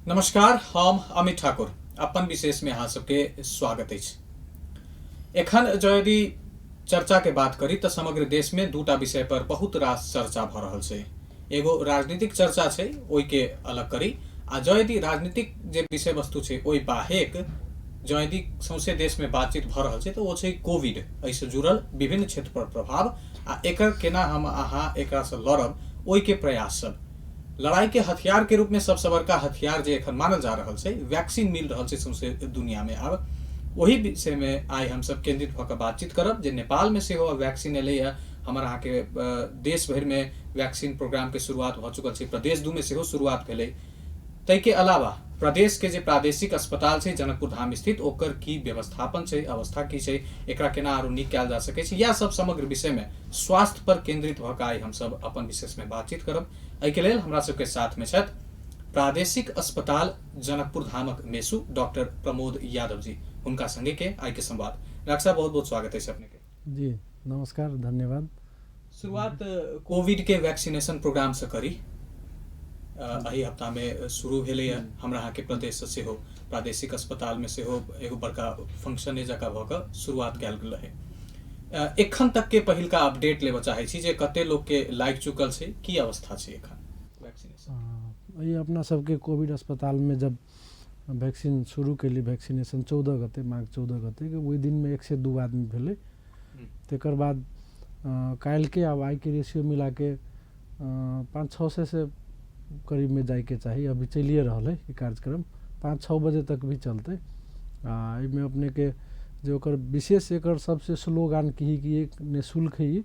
नमस्कार, हम अमित ठाकुर अपन विशेष में अहाँ सबके स्वागत अछि। एखन जँ यदि चर्चा के बात करी तऽ समग्र देश में दूटा विषय पर बहुत रास चर्चा भऽ रहल छै। एगो राजनीतिक चर्चा छै, ओहिके अलग करी, आ जँ यदि राजनीतिक जे विषय वस्तु छै ओहि बाहेक जँ यदि सौंसे देश में बातचीत भऽ रहल छै तऽ ओ छै कोविड, एहिसँ जुड़ल विभिन्न क्षेत्र पर प्रभाव आ एकर केना हम अहाँ एकरासँ लड़ब ओहिके प्रयास सब। लड़ाई के हथियार के रूप में सबसँ बड़का हथियार जे एखन मानल जा रहल छै वैक्सीन मिल रहल छै सौंसे दुनिया में। आब ओही विषय में आइ हमसब केंद्रित भऽ कऽ बातचीत करब जे नेपाल में सेहो आब वैक्सीन एलैए। हमर अहाँके देश भरि में वैक्सीन प्रोग्राम के शुरुआत भऽ चुकल छै, प्रदेश 2 में सेहो शुरुआत भेलै। ताहिके अलावा प्रदेश के जे प्रादेशिक अस्पताल छै जनकपुर धाम स्थित, ओकर की व्यवस्थापन छै, अवस्था की छै, एकरा केना आरो नीक कयल जा सकै छै, इएह सब समग्र विषय में स्वास्थ्य पर केंद्रित भऽ कऽ आइ हमसब अपन विशेष में बातचीत करब। एहिके लेल हमरा सबके साथ में छथि प्रादेशिक अस्पताल जनकपुर धामक मेसु डॉक्टर प्रमोद यादव जी। हुनका संगे के आइ के संवाद। डॉक्टर साहब, बहुत बहुत स्वागत अछि अपने के। जी नमस्कार, धन्यवाद। शुरुआत कोविड के वैक्सीनेशन प्रोग्राम से करी। एहि हफ्ता में शुरू भेलैए हमरा अहाँके प्रदेश से सेहो प्रादेशिक अस्पताल में सेहो एगो बड़का फंक्शने जकाँ भऽ कऽ शुरुआत कयल गेल रहै। एखन तक के पहिलका अपडेट लेबऽ चाहै छी जे कते लोक के लागि चुकल छै, की अवस्था छै एखन वैक्सीनेशन। एहि अपना सबके कोविड अस्पताल में जब वैक्सीन शुरू केली, वैक्सीनेशन 14 गते, माघ 14 गते, ओहि दिन में 102 आदमी भेलै। तकर बाद काल्हि के आब आइ के रेशियो मिला के 500-600 से करीब में जाइके चाही। अभी चलिए रहल है ई कार्यक्रम, 5-6 बजे तक भी चलतै। आ एहिमे अपने के जे ओकर विशेष एकर सबसे स्लोगान की कि एक निःशुल्क है, ई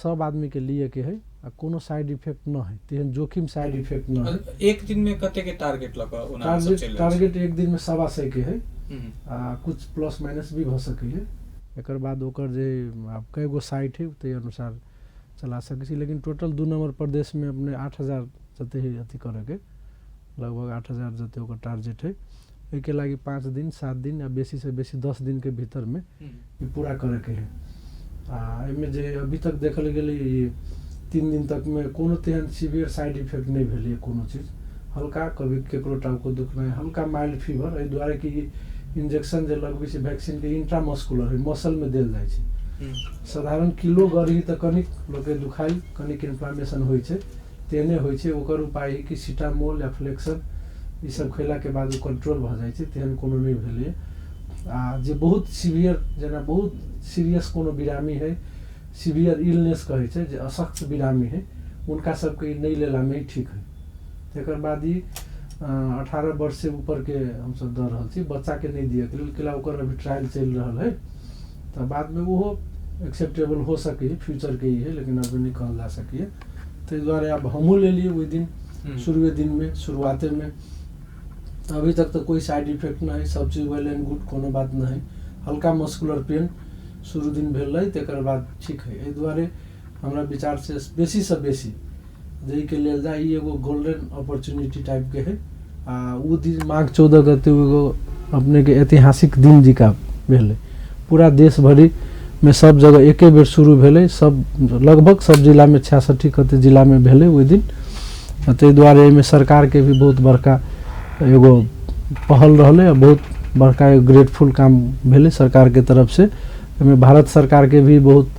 सब आदमी के लिए के है आ कोनो साइड इफेक्ट न है, तेहन जोखिम साइड इफेक्ट न है। एक दिन में कते के टारगेट लऽ कऽ ओना सब चलि रहल छै? टारगेट एक दिन में 125 के है आ कुछ प्लस माइनस भी भऽ सकै है। एकर बाद ओकर जे आब कए गो साइट है ताहि अनुसार चला सकै छी, लेकिन टोटल 2 नंबर प्रदेश में अपने 8000 जते है अथी करैके, लगभग 8000 जते ओकर टारगेट है। एहिके लागि 5 दिन 7 दिन या बेसी से बेसी 10 दिन के भीतर में ई पूरा करैके है। आ एहिमे जे अभी तक देखल गेलै ई 3 दिन तक में कोनो तेहन सीवियर साइड इफेक्ट नहि भेलै, कोनो चीज हल्का कभी केकरो टाउको दुखनाइ, हल्का माइल्ड फीवर। एहि दुआरे कि इंजेक्शन जे लगबै छै वैक्सीन के इंट्रामस्कुलर है, मसल में देल जाइ छै। साधारण किलो गरही तऽ कनिक लोकके दुखाइ, कनिक इन्फ्लामेशन होइ छै, तेहने होइ छै। ओकर उपाय है कि सिटामोल या फ्लेक्सन ई सब खयलाके बाद ओ कंट्रोल भऽ जाइ छै, तेहन कोनो नहि भेलैए। आ जे बहुत सीवियर, जेना बहुत सीरियस कोनो बिरामी है, सीवियर इलनेस कहै छै, जे अशक्त बिरामी है, हुनका सबके ई नहि लेलामे ही ठीक है। तकर बाद ई 18 वर्ष से ऊपरके हमसब दऽ रहल छी, बच्चाके नहि दिअके लेल, कैला ओकर अभी ट्रायल चलि रहल है, तऽ बादमे ओहो एक्सेप्टेबल हो सकै है, फ्यूचरके ई है, लेकिन अभी नहि कहल जा सकैए। ताहि दुआरे आब हमहूँ लेलियै ओहि दिन शुरुए दिनमे, शुरुआतेमे। अभी तक तऽ कोइ साइड इफेक्ट नहि है, सब चीज वेल एंड गुड, कोनो बात नहि है। हल्का मस्कुलर पेन शुरू दिन भेल रहै, तकर बाद ठीक है। एहि दुआरे हमरा विचारसँ बेसीसँ बेसी जाहिके लेल जाय, ई एगो गोल्डन अपॉर्चुनिटी टाइपके है। आ ओ दिन माघ 14 गते एगो अपनेके ऐतिहासिक दिन जिका भेलै। पूरा देश भरि में सब जगह एके बेर शुरू भेलै, सब लगभग सब जिलामे 66 कते जिलामे भेलै ओहि दिन। ताहि दुआरे एहिमे सरकारके भी बहुत बड़का एगो पहल रहलै आ बहुत बड़का एगो ग्रेटफुल काम भेलै सरकारके तरफसँ। एहिमे भारत सरकारके भी बहुत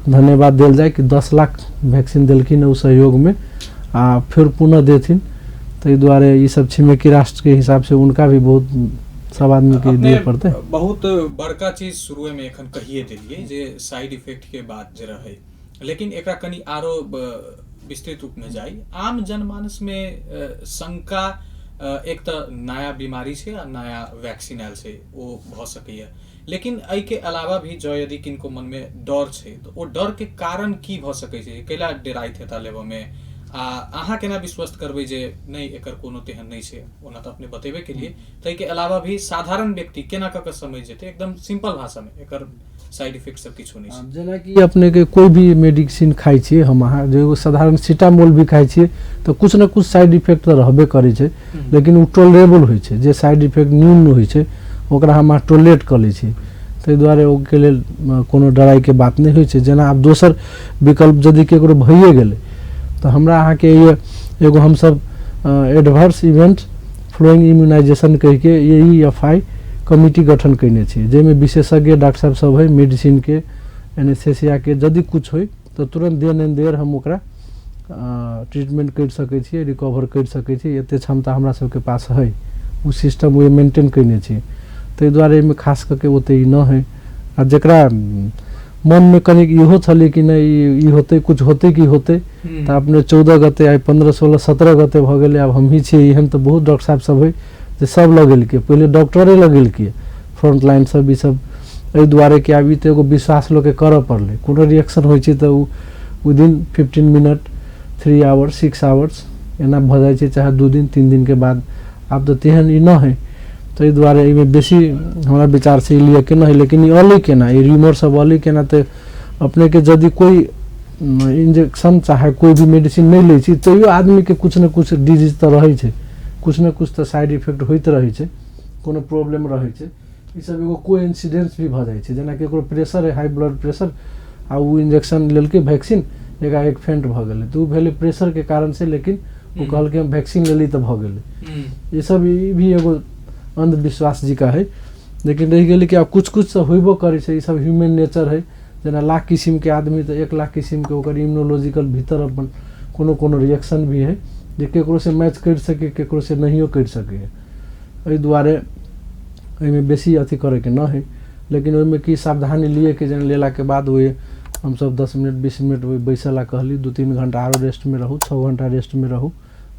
धन्यवाद देल जाय कि 10 लाख वैक्सीन देलखिन ओ सहयोगमे आ फेर पुनः देथिन। ताहि दुआरे ई सब छिमेकी राष्ट्रके हिसाबसँ हुनका भी बहुत सब आदमीके अपने दिअ पड़तै। बहुत बड़का चीज शुरुए में एखन कहिए देलियै जे साइड इफेक्ट के बात जे रहै, लेकिन एकरा कनि आरो विस्तृत रूप में जाई। आम जनमानस में शंका, एक तऽ नया बीमारी छै आ नया वैक्सीन आयल छै, ओ भऽ सकैए, लेकिन एहिके अलावा भी जँ यदि किनको मनमे डर छै तऽ ओ डरके कारण की भऽ सकै छै, कैला डेराइत हेता लेबऽमे, आ अहाँ केना विश्वस्त करबै जे नहि एकर कोनो तेहन नहि छै? ओना तऽ अपने बतेबे केलियै, ताहिके अलावा भी साधारण व्यक्ति केना कऽ कऽ समझि जेतै एकदम सिंपल भाषामे एकर साइड इफेक्ट सब किछो नहि छै? जेनाकि अपनेके कोइ भी मेडिसिन खाइ छियै हम अहाँ, जे एगो साधारण सिटामोल भी खाइ छियै तऽ कुछ ने कुछ साइड इफेक्ट तऽ रहबे करै छै, लेकिन ओ टॉलरेबल होइ छै। जे साइड इफेक्ट न्यून होइ छै ओकरा हम अहाँ टॉलरेट कऽ लै छी, ताहि दुआरे ओहिके लेल कोनो डराइके बात नहि होइ छै। जेना आब दोसर विकल्प यदि ककरो भइए गेलै तऽ हमरा अहाँके एगो हमसब एडवर्स इवेंट फ्लोइंग इम्यूनाइजेशन कहिके AEFI committee गठन कयने छी, जाहिमे विशेषज्ञ डॉक्टर साहब सब है, मेडिसिनके, एनेस्थेसियाके, यदि कुछ होइ तऽ तुरंत देन एंड there हम ओकरा ट्रीटमेंट करि सकै छियै, रिकवर करि सकै छियै। एते क्षमता हमरा सबके पास है, ओ सिस्टम ओहि मेंटेन कयने छी। ताहि दुआरे एहिमे खास कऽ के ओते ई नहि है। आ जकरा मनमे कनिक इहो छलै कि नहि ई होतै, कुछ होतै कि होतै, तऽ अपने 14 गते, आइ 15 16 17 गते भऽ गेलै। आब हमही छियै एहन तऽ बहुत डॉक्टर साहब सब है जे सब लगेलकै, पहिले डॉक्टरे लगेलकै, फ्रंट लाइन सब ई सब। एहि दुआरे कि आब ई तऽ एगो विश्वास लोकके करऽ पड़लै। कोनो रिएक्शन होइ छै तऽ ओ विदिन 15 मिनट, 3 आवर्स, 6 आवर्स एना भऽ जाइ छै, चाहे 2 दिन 3 दिनके बाद। आब तऽ तेहन ई नहि है, ताहि दुआरे एहिमे बेसी हमरा विचारसँ ई लिअ के नहि है। लेकिन ई अलै केना, ई र्यूमर सब अलै केना? तऽ अपनेके यदि कोइ इंजेक्शन चाहे कोइ भी मेडिसिन नहि लै छी तैयो आदमीके किछु ने किछु डिजीज तऽ रहै छै, किछु ने किछु तऽ साइड इफेक्ट होइत रहै छै, कोनो प्रॉब्लम रहै छै। ई सब एगो कोइंसिडेंस भी भऽ जाइ छै। जेना ककरो प्रेशर है, हाई ब्लड प्रेशर, आ ओ इंजेक्शन लेलकै वैक्सीन, एकाएक फेंट भऽ गेलै, तऽ ओ भेलै प्रेशरके कारणसँ, लेकिन ओ कहलकै हम वैक्सीन लेली तऽ भऽ गेलै। ई सब ई भी एगो अंधविश्वास जिका है। लेकिन रहि गेलै कि आब कुछ कुछ तऽ होइबो करै छै, ई सब ह्यूमन नेचर है। जेना लाख किसिमके आदमी तऽ 1 लाख किसिमके ओकर इम्यूनोलॉजिकल भीतर अपन कोनो कोनो रिएक्शन भी है जे केकरो से मैच करि सकै, केकरो से नहियो करि सकै। एहि दुआरे एहिमे बेसी अथी करैके नहि है। लेकिन ओहिमे की सावधानी लिए कि जेना लेलाके बाद ओहि हमसब 10 मिनट 20 मिनट ओहि बैसऽ ला कहली, 2-3 घंटा आरो रेस्टमे रहू, 6 घंटा रेस्टमे रहू।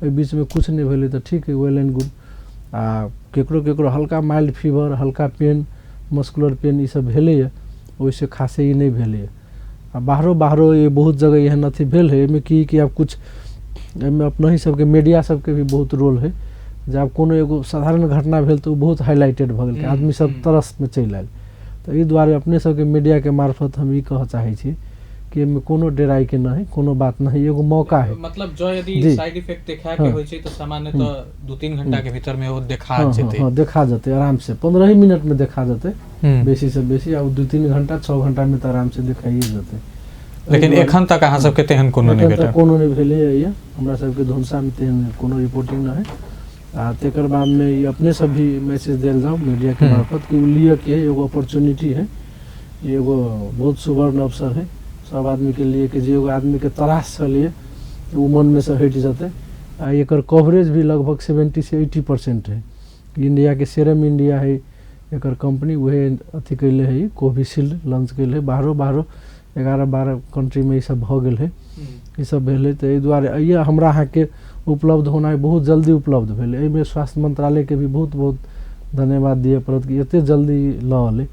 एहि बीचमे कुछ नहि भेलै तऽ ठीक है, वेल एंड गुड। आ केकरो केकरो हल्का माइल्ड फीवर, हल्का पेन, मस्कुलर पेन ई सब भेलैए, ओहिसँ खासे ई नहि भेलैए। आ बाहरो बाहरो ये बहुत जगह एहन अथी भेल है। एहिमे की कि आब कुछ एहिमे अपनहि सबके मीडिया सबके भी बहुत रोल है। जे आब कोनो एगो साधारण घटना भेल तऽ ओ बहुत हाईलाइटेड भऽ गेल, आदमी सब तरसमे चलि आयल। तऽ एहि दुआरे अपने सबके मीडियाके मार्फत हम ई कहऽ चाहै छी कि एहिमे कोनो डराइके नहि है, कोनो बात नहि है, एगो मौका है। मतलब जो यदि साइड इफेक्ट देखा के होइ छै तऽ सामान्यतः 2-3 घंटा के भीतर में ओ देखा जेतै। हाँ, देखा जेतै आराम से, 15 ही मिनट में देखा जेतै बेसी से बेसी, आ 2-3 घंटा 6 घंटा में तऽ आराम से देखाइए जेतै। लेकिन एखन तक अहाँ सबके तेहन कोनो नहि भेटल? कोनो नहि भेलै, हमरा सबके धुनसामे तेहन कोनो रिपोर्टिंग नहि है। आ तकर बादमे ई अपने सब भी मैसेज देल जाउ मीडियाके मार्फत कि ओ लिअ के एगो अपॉर्चुनिटी है, एगो बहुत सुवर्ण अवसर है सब आदमीके लिए कि जे एगो आदमीके त्रास छलिए ओ मनमे से हटि जेतै। आ एकर कवरेज भी लगभग 70 से 80% है। इंडियाके सेरम इंडिया है एकर कंपनी, उहे अथी कैले है, कोविशील्ड लॉन्च कैले है। बाहरो बाहरो 11-12 कंट्रीमे ई सब भऽ गेल है, ई सब भेलै। तऽ एहि दुआरे एहि हमरा अहाँके उपलब्ध होनाइ बहुत जल्दी उपलब्ध भेलै। एहिमे स्वास्थ्य मंत्रालयके भी बहुत बहुत धन्यवाद दिअ पड़त कि एते जल्दी लऽ अलै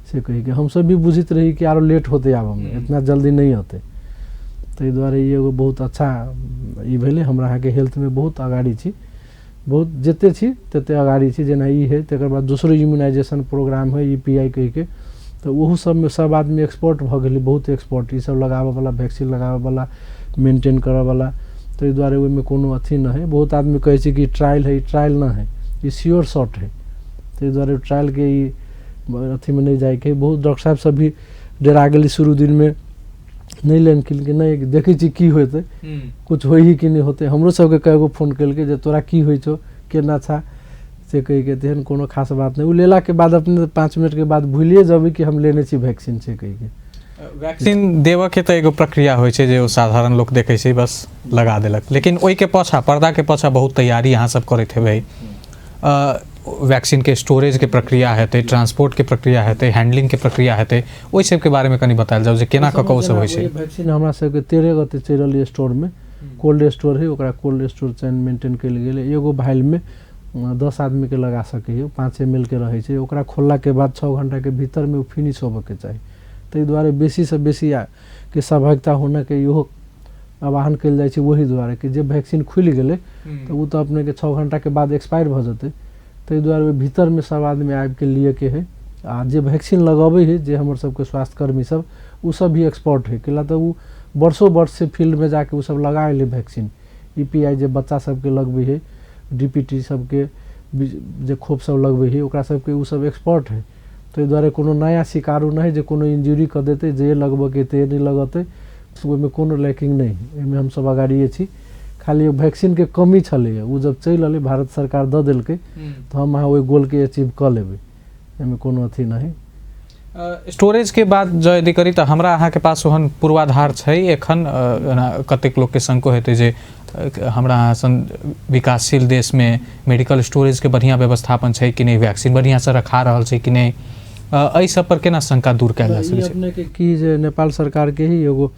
से कहिके। हमसब भी बुझैत रही कि आरो लेट होतै आबऽमे, इतना जल्दी नहि अतै। ताहि दुआरे ई एगो बहुत अच्छा ई भेलै। हमरा अहाँके हेल्थमे बहुत अगाड़ी छी, बहुत जते छी तते अगाड़ी छी। जेना ई है, तकर बाद दोसरो इम्यूनाइजेशन प्रोग्राम है EPI कहिके, तऽ ओहू सबमे सब आदमी एक्सपर्ट भऽ गेलै, बहुत एक्सपर्ट, ई सब लगाबऽवला, वैक्सीन लगाबऽवला, मेंटेन करऽवला। ताहि दुआरे ओहिमे कोनो अथी नहि है। बहुत आदमी कहै छै कि ट्रायल है, ई ट्रायल नहि है, ई श्योर शॉट है। ताहि दुआरे ट्रायलके ई अथीमे नहि जाइके है। बहुत डॉक्टर साहब सब भी डरा गेलै शुरू दिनमे, नहि लेलखिन कि नहि देखै छी की होतै, कुछ होइ ही कि नहि होतै। हमरो सबके कएगो फोन केलकै जे तोरा की होइ छौ, केना छा से कहिके। तेहन कोनो खास बात नहि। ओ लेलाके बाद अपने 5 मिनटके बाद भूलिए जेबै कि हम लेने छी वैक्सीन से कहिके। वैक्सीन देबऽ के तऽ एगो प्रक्रिया होइ छै जे ओ साधारण लोक देखै छै बस लगा देलक, लेकिन ओहिके पाछा, पर्दाके पाछा बहुत तैयारी अहाँ सब करैत हेबै। वैक्सीनके स्टोरेजके प्रक्रिया हेतै, ट्रांसपोर्टके प्रक्रिया हेतै, हैंडलिंगके प्रक्रिया हेतै, ओहि सबके बारेमे कनि बतायल जाउ जे केना कऽ कऽ ओ सब होइ छै। वैक्सीन हमरा सबके 13 गते चलि रहल स्टोरमे, कोल्ड स्टोर है, ओकरा कोल्ड स्टोर चैन मेंटेन कयल गेलै। एगो भाइलमे 10 आदमीके लगा सकैए, 5 ml के रहै छै। ओकरा खोललाके बाद 6 घंटाके भीतरमे ओ फिनिश होबऽके चाही। ताहि दुआरे बेसीसँ बेसी के सहभागिता होनाके इहो आह्वान कयल जाइ छै, ओहि दुआरे कि जे वैक्सीन खुलि गेलै तऽ ओ तऽ अपनेके 6 घंटाके बाद एक्सपायर भऽ जेतै। ताहि दुआरे ओहि भीतरमे सब आदमी आबिके लिअके है। आ जे वैक्सीन लगबै है, जे हमर सबके स्वास्थ्यकर्मी सब, ओ सब भी एक्सपर्ट है, कैला तऽ ओ वर्षो वर्ष से फील्डमे जाके ओ सब लगा एलै वैक्सीन। EPI जे बच्चा सबके लगबै है, DPT सबके जे खोप सब लगबै है, ओकरा सबके ओ सब एक्सपर्ट है। ताहि दुआरे कोनो नया शिकारू नहि जे कोनो इंजुरी कऽ देतै, जे लगबऽके ते नहि लगतै, ओहिमे कोनो लैकिंग नहि है। एहिमे हमसब अगाड़िए छी। खाली वैक्सीनके कमी छलैए, ओ जब चलि एलै भारत सरकार दऽ देलकै तऽ हम अहाँ ओहि गोलके अचीव कऽ लेबै, एहिमे कोनो अथी नहि। स्टोरेजके बात जँ यदि करी तऽ हमरा अहाँके पास ओहन पूर्वाधार छै एखन? एना कतेक लोकके शंको हेतै जे हमरा अहाँ सन विकासशील देशमे मेडिकल स्टोरेजके बढ़िआँ व्यवस्थापन छै कि नहि, वैक्सीन बढ़िआँसँ रखा रहल छै कि नहि, एहि सब पर केना शंका दूर कयल जा सकै छै? अपनेके की जे नेपाल सरकारके ही एगो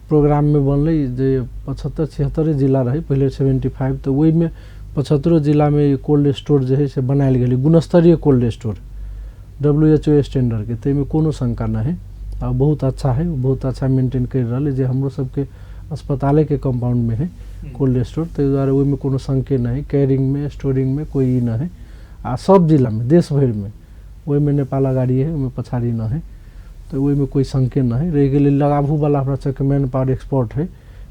प्रोग्राममे बनलै जे 75-76 जिला रहै पहिले 75, तऽ ओहिमे 75 जिलामे कोल्ड स्टोर जे है से बनायल गेलै, गुणस्तरीय कोल्ड स्टोर WHO स्टैंडर्डके, ताहिमे कोनो शंका नहि है आ बहुत अच्छा है, बहुत अच्छा मेंटेन करि रहल है। जे हमरो सबके अस्पतालेके कम्पाउंडमे है कोल्ड स्टोर, ताहि दुआरे ओहिमे कोनो शंके नहि है, कैरिंगमे स्टोरिंगमे कोई ई नहि है। आ सब जिलामे देश भरिमे ओहिमे नेपाल अगाड़ी है, ओहिमे पछाड़ी नहि है, तऽ ओहिमे कोई शंके नहि है। रहि गेलै लगाबू वाला, हमरा सबके मैन पावर एक्सपर्ट है,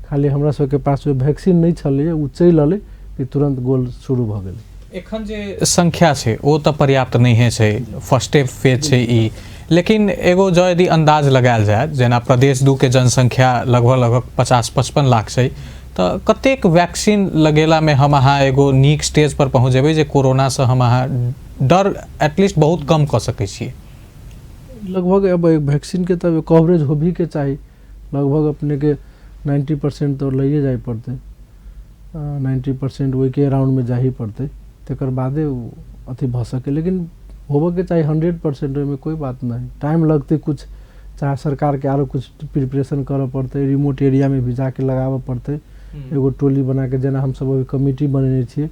खाली हमरा सबके पास वैक्सीन नहि छलैए, ओ चलि एलै कि तुरन्त गोल शुरू भऽ गेलै। एखन जे संख्या छै ओ तऽ पर्याप्त नहिए छै, फर्स्टे फेज छै ई, लेकिन एगो जँ यदि अन्दाज लगायल जाय, जेना प्रदेश 2 के जनसंख्या लगभग लगभग 50-55 लाख छै, तऽ कतेक वैक्सीन लगेलामे हम अहाँ एगो नीक स्टेज पर पहुँच जेबै जे कोरोनासँ हम अहाँ डर एटलीस्ट बहुत कम कऽ सकै छियै? लगभग अब वैक्सीनके तऽ कवरेज होबहीके चाही, लगभग अपनेके 90% तऽ लैए जाय पड़तै, 90% ओहिके अराउंडमे जाही पड़तै, तकर बादे ओ अथी भऽ सकै, लेकिन होबऽके चाही 100%, ओहिमे कोइ बात नहि। टाइम लगतै कुछ, चाहे सरकारके आरो कुछ प्रिपरेशन करऽ पड़तै, रिमोट एरियामे भी जाके लगाबऽ पड़तै एगो टोली बनाके, जेना हमसब अभी कमिटी बनेने छियै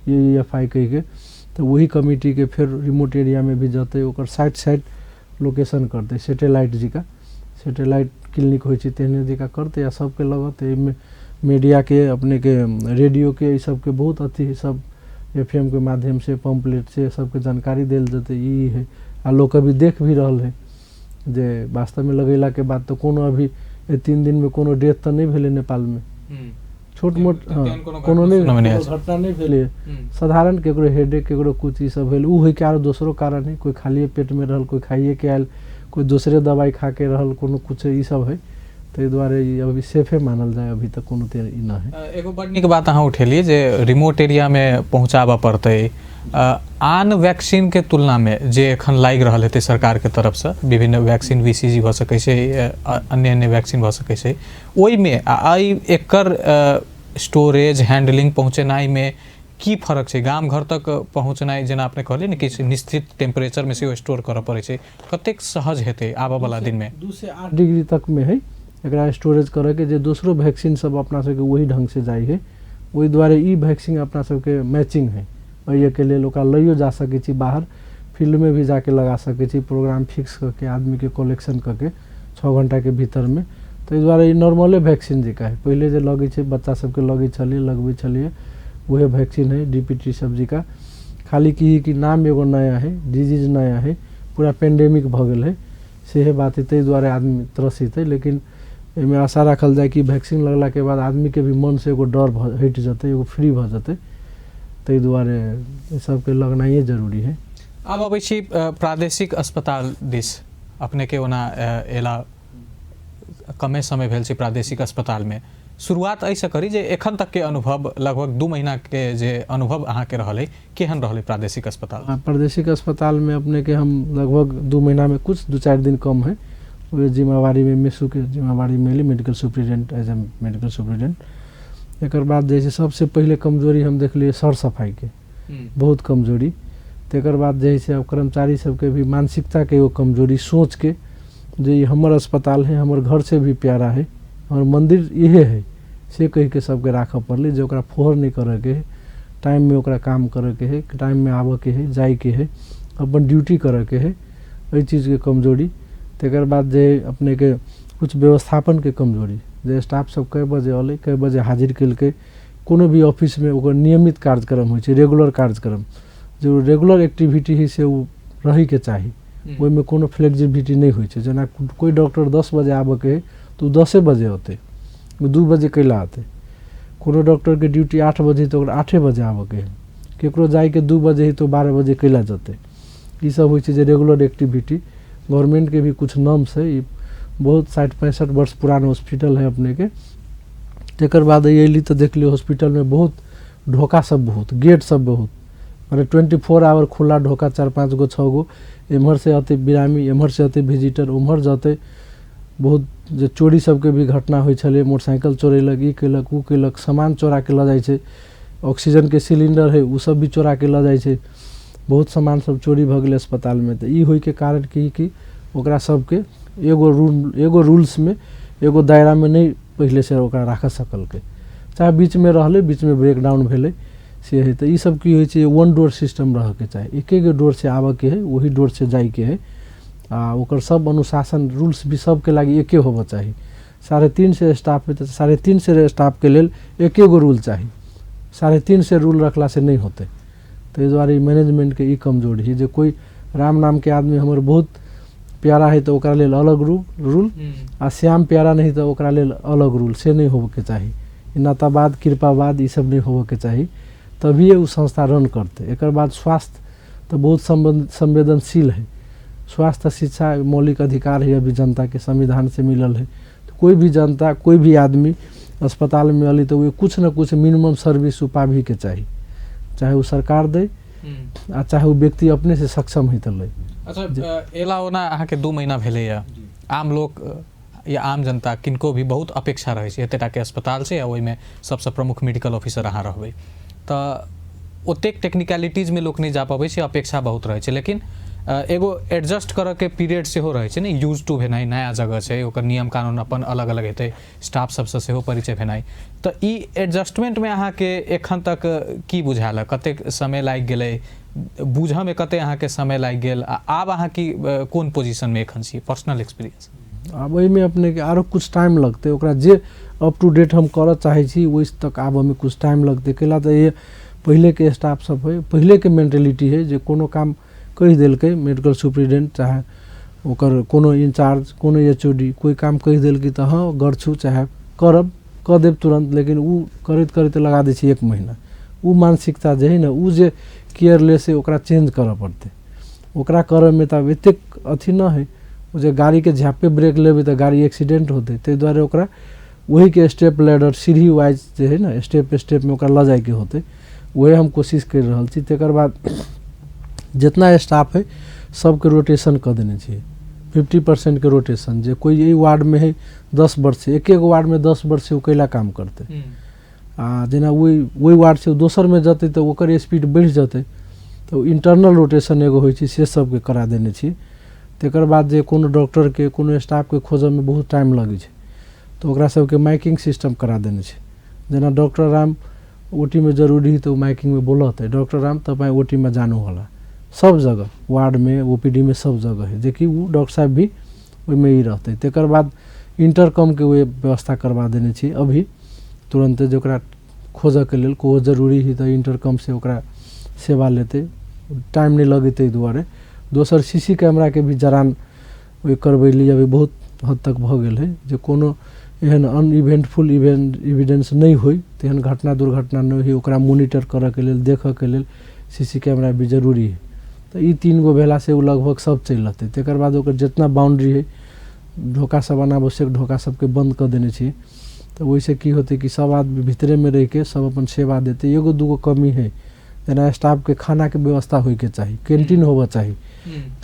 AEFI कहिके, तऽ वही कमिटीके फेर रिमोट एरियामे भी जेतै, ओकर साइड साइड लोकेशन करतै, सेटेलाइट जकाँ, सेटेलाइट क्लिनिक होइ छै तेहने जकाँ करतै आ सबके लगतै। एहिमे मीडियाके अपनेके रेडियोके ई सबके बहुत अथी सब FM के माध्यम से पम्पलेट से सबके जानकारी देल जेतै, ई है। आ लोक अभी देख भी रहल है जे वास्तवमे लगेलाके बाद तऽ कोनो अभी एहि 3 दिनमे कोनो डेथ तऽ नहि भेलै नेपालमे, छोट मोट कोनो नहि घटना नहि भेलै, साधारण केकरो हेडेक केकरो कुछ ई सब भेल, ओ होइके आरो दोसरो कारण है, कोइ खालिए पेटमे रहल, कोइ खाइएके आयल, कोइ दोसरे दवाइ खाके रहल, कोनो कुछ ई सब है, ताहि दुआरे ई अभी सेफे मानल जाय, अभी तक कोनो ई नहि है। एगो बड नीक बात अहाँ उठेलियै जे रिमोट एरियामे पहुँचाबऽ पड़तै, आन वैक्सीनके तुलनामे जे एखन लागि रहल हेतै सरकारके तरफसँ विभिन्न वैक्सीन BCG भऽ सकै छै, अन्य अन्य वैक्सीन भऽ सकै छै, ओहिमे आ एहि एकर स्टोरेज हैंडलिंग पहुँचेनाइमे की फरक छै? गाम घर तक पहुँचनाइ, जेना अपने कहलियै ने कि निश्चित टेम्परेचरमे सेहो स्टोर करऽ पड़ै छै, कतेक सहज हेतै आबऽ वाला दिनमे? 2 से 8 डिग्री तकमे है एकरा स्टोरेज करऽके, जे दोसरो वैक्सीन सब अपना सबके वही ढङ्गसँ जाइ है, ओहि दुआरे ई वैक्सीन अपना सबके मैचिंग है, एहिके लेल ओकरा लैयो जा सकै छी, बाहर फील्डमे भी जाके लगा सकै छी, प्रोग्राम फिक्स कऽ के आदमीके कलेक्शन कऽ के 6 घण्टाके भीतरमे, ताहि दुआरे ई नॉर्मले वैक्सीन जकाँ है। पहिले जे लगै छै बच्चा सबके लगै छलियै लगबै छलियै उहे वैक्सीन है, DPT सब जकाँ, खाली की कि नाम एगो नया है, डिजीज नया है, पूरा पेंडेमिक भऽ गेल है, सेहे बात है, ताहि दुआरे आदमी त्रसित है। लेकिन एहिमे आशा राखल जाय कि वैक्सीन लगलाके बाद आदमीके भी मनसँ एगो डर हटि जेतै, एगो फ्री भऽ जेतै, ताहि दुआरे ई सबके लगनाइए जरूरी है। आब अबै छी प्रादेशिक अस्पताल दिस, अपनेके ओना एला कमे समय भेल छै प्रादेशिक अस्पतालमे, शुरुआत एहिसँ करी जे एखन तकके अनुभव, लगभग 2 महीनाके जे अनुभव अहाँके रहल है, केहन रहलै प्रादेशिक अस्पताल? प्रादेशिक अस्पतालमे अपनेके हम लगभग 2 महीनामे कुछ 2-4 दिन कम है, ओहि जिम्मेवारीमे मेसुके जिम्मेवारीमे एली, medical superintendent, as a medical superintendent. एकर बाद जे छै सबसँ पहिले कमजोरी हम देखलियै सर सफाइके, बहुत कमजोरी। तकर बाद जे है से अब कर्मचारी सबके भी मानसिकताके एगो कमजोरी, सोचके जे ई हमर अस्पताल है, हमर घर से भी प्यारा है, हमर मन्दिर इहे है, से कहिके सबके राखऽ पड़लै जे ओकरा फोहर नहि करऽके है, टाइममे ओकरा काम करऽके है, टाइममे आबऽके है, जाइके है, अपन ड्यूटी करऽके है, एहि चीजके कमजोरी। तकर बाद जे अपनेके कुछ व्यवस्थापनके कमजोरी, जे स्टाफ सब कए बजे अलै, कए बजे हाजिर केलकै, कोनो भी ऑफिसमे ओकर नियमित कार्यक्रम होइ छै, रेगुलर कार्यक्रम, जे रेगुलर एक्टिविटी है से ओ रहैके चाही, ओहिमे कोनो फ्लेक्सिबिलिटी नहि होइ छै। जेना कोइ डॉक्टर 10 बजे आबऽके है तऽ ओ 10 बजे अतै, ओ 2 बजे कैला अतै। कोनो डॉक्टरके ड्यूटी 8 बजे तऽ ओकरा 8 बजे आबऽके है, केकरो जाइके 2 बजे है तऽ 12 बजे कैला जेतै। ई सब होइ छै जे रेगुलर एक्टिविटी। गवर्नमेंटके भी कुछ नॉर्म्स है, ई बहुत 60-65 वर्ष पुरान हॉस्पिटल है अपनेके, तकर बाद अयली तऽ देखलियै हॉस्पिटलमे बहुत ढोका सब बहुत, गेट सब बहुत, मने 24 आवर खुला ढोका, 4-5 गो 6 गो, एम्हर से अतै बिरामी, एम्हर से अतै विजिटर, उम्हर जतै। बहुत जे चोरी सबके भी घटना होइ छलै, मोटरसाइकिल चोरेलक, ई केलक ओ केलक, सामान चोराके लऽ जाइ छै, ऑक्सीजनके सिलिंडर हइ ओ सब भी चोराके लऽ जाइ छै, बहुत सामान सब चोरी भऽ गेलै अस्पतालमे। तऽ ई होइके कारण की कि ओकरा सबके एगो रूल, एगो रूल्समे, एगो दायरामे नहि पहिलेसँ ओकरा राखऽ सकलकै, चाहे बीचमे रहलै, बीचमे ब्रेक डाउन भेलै से हइ। तऽ ई सब की होइ छै, वन डोर सिस्टम रहऽके चाही, एके गो डोरसँ आबऽके हइ, ओही डोरसँ जाइके हइ, आ ओकर सब अनुशासन रूल्स भी सबके लागि एके होबऽ चाही। 350 स्टाफ हइ तऽ 350 स्टाफके लेल एके गो रूल चाही, 350 रूल रखलासँ नहि होतै। ताहि दुआरे मैनेजमेंटके ई कमजोरी हइ जे कोइ राम नामके आदमी हमर बहुत प्यारा हइ तऽ ओकरा लेल अलग रूल, आ श्याम प्यारा नहीं तऽ ओकरा लेल अलग रूल, से नहि होबऽके चाही। नातावाद कृपावाद ई सब नहि होबऽके चाही, तभिए ओ संस्था रन करतै। एकर बाद स्वास्थ्य तऽ बहुत संवेदनशील है, स्वास्थ्य शिक्षा मौलिक अधिकार है अभी जनता के संविधान से मिलल है। तो कोई भी जनता, कोई भी आदमी अस्पताल में अली तो कुछ न कुछ मिनिमम सर्विस उ पाबी के चाही, चाहे वो सरकार दे आ चाहे वो व्यक्ति अपने से सक्षम है तऽ लै। अच्छा, एला ओना अहाँके 2 महीना भेलैए, आम लोक या आम जनता किनको भी बहुत अपेक्षा रहै छै, एतेक टाके अस्पताल छै आ ओहिमे सबसँ प्रमुख मेडिकल ऑफिसर अहाँ रहबै, तऽ ओतेक टेक्निकलिटीजमे लोक नहि जा पबै छै, अपेक्षा बहुत रहै छै। लेकिन एगो एडजस्ट करऽके पीरियड सेहो रहै छै ने, यूज टू भेनाइ, नया जगह छै, ओकर नियम कानून अपन अलग अलग हेतै, स्टाफ सबसँ सेहो परिचय भेनाइ, तऽ ई एडजस्टमेंटमे अहाँके एखन तक की बुझायल, कतेक समय लागि गेलै बूझऽमे, कतेक अहाँके समय लागि गेल, आ आब अहाँ की कोन पोजिशनमे एखन छी, पर्सनल एक्सपीरियंस? आब ओहिमे अपनेके आरो कुछ टाइम लगतै, ओकरा जे अप टू डेट हम करऽ चाहै छी ओहि तक आबऽमे कुछ टाइम लगतै। कैला तऽ पहिलेके स्टाफ सब है, पहिलेके मेंटेलिटी है जे कोनो काम कहि देलकै मेडिकल सुप्रिटेंडेंट चाहे ओकर कोनो इंचार्ज, कोनो HOD कोइ काम कहि देलकै तऽ हँ गरछू चाहे करब कऽ देब तुरन्त, लेकिन ओ करैत करैत लगा दै छै 1 महीना। ओ मानसिकता जे है ने, ओ जे केयरलेस है ओकरा चेंज करऽ पड़तै। ओकरा करऽमे तऽ आब एतेक अथी नहि है, ओ जे गाड़ीके झाँपे ब्रेक लेबै तऽ गाड़ी एक्सीडेंट होतै, ताहि दुआरे ओकरा वहीके स्टेप लैडर सीढ़ी वाइज जे है ने स्टेप स्टेपमे ओकरा लऽ जाइके होतै, वही हम कोशिश करि रहल छी। तकर बाद जितना स्टाफ है सबके रोटेशन कऽ देने छियै, 50% के रोटेशन, जे कोइ एहि वार्डमे है 10 वर्ष से, एक एगो वार्डमे 10 वर्ष से ओ कैला काम करतै, आ जेना ओहि वार्डसँ दोसरमे जेतै तऽ ओकर स्पीड बढ़ि जेतै, तऽ इंटरनल रोटेशन एगो होइ छै से सबके करा देने छियै। तकर बाद जे कोनो डॉक्टरके कोनो स्टाफके खोजऽमे बहुत टाइम लगै छै तऽ ओकरा सबके माइकिंग सिस्टम करा देने छै। जेना डॉक्टर राम ओटीमे जरूरी है तऽ ओ माइकिंगमे बोलतै, डॉक्टर राम तपाईँ ओटीमे जानु होला, सब जगह वार्डमे ओपीडीमे सब जगह है, जेकि ओ डॉक्टर साहब भी ओहिमे ई रहतै। तकर बाद इंटरकॉमके ओ व्यवस्था करवा देने छी अभी तुरन्ते, जे ओकरा खोजऽके लेल कोहो जरूरी है तऽ इंटरकॉमसँ ओकरा सेवा लेतै, टाइम नहि लगै ताहि दुआरे। दोसर CC कैमराके भी जरान ओहि करबैली अभी बहुत हद तक भऽ गेल है, जे कोनो एहन अनइवेंटफुल इवेंट्स नहि होइ, तेहन घटना दुर्घटना नहि होइ, ओकरा मोनिटर करऽके लेल देखऽके लेल CC camera भी जरूरी है। तऽ ई 3 गो भेलासँ ओ लगभग सब चलि रहतै। तकर बाद ओकर जितना बाउंड्री है ढोका सब अनावश्यक ढोका सबके बंद कऽ देने छी, तऽ ओहिसँ की होतै कि सब आदमी भीतरेमे रहिके सब अपन सेवा देतै। एगो दूगो कमी है, जेना स्टाफके खानाके व्यवस्था होइके चाही, कैंटीन होबऽ चाही,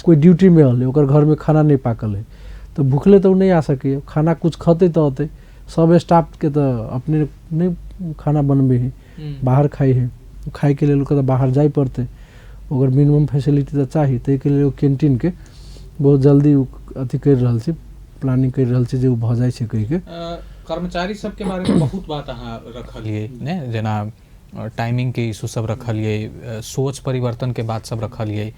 कोइ ड्यूटीमे रहलै ओकर घरमे खाना नहि पाकल है तऽ भुखले तऽ ओ नहि आ सकैए, खाना कुछ खतै तऽ अतै। सब स्टाफके तऽ अपने नहि खाना बनबै है, बाहर खाइ है, खाइके लेल ओकरा बाहर जाइ पड़तै, ओकर मिनिमम फैसिलिटी तऽ चाही। ताहिके लेल ओ कैंटीनके बहुत जल्दी ओ अथी करि रहल छी, प्लानिंग करि रहल छी जे ओ भऽ जाइ छै कहिके। कर्मचारी सबके बारेमे बहुत बात अहाँ रखलियै ने, जेना टाइमिंगके इशू सब रखलियै, सोच परिवर्तनके बात सब रखलियै।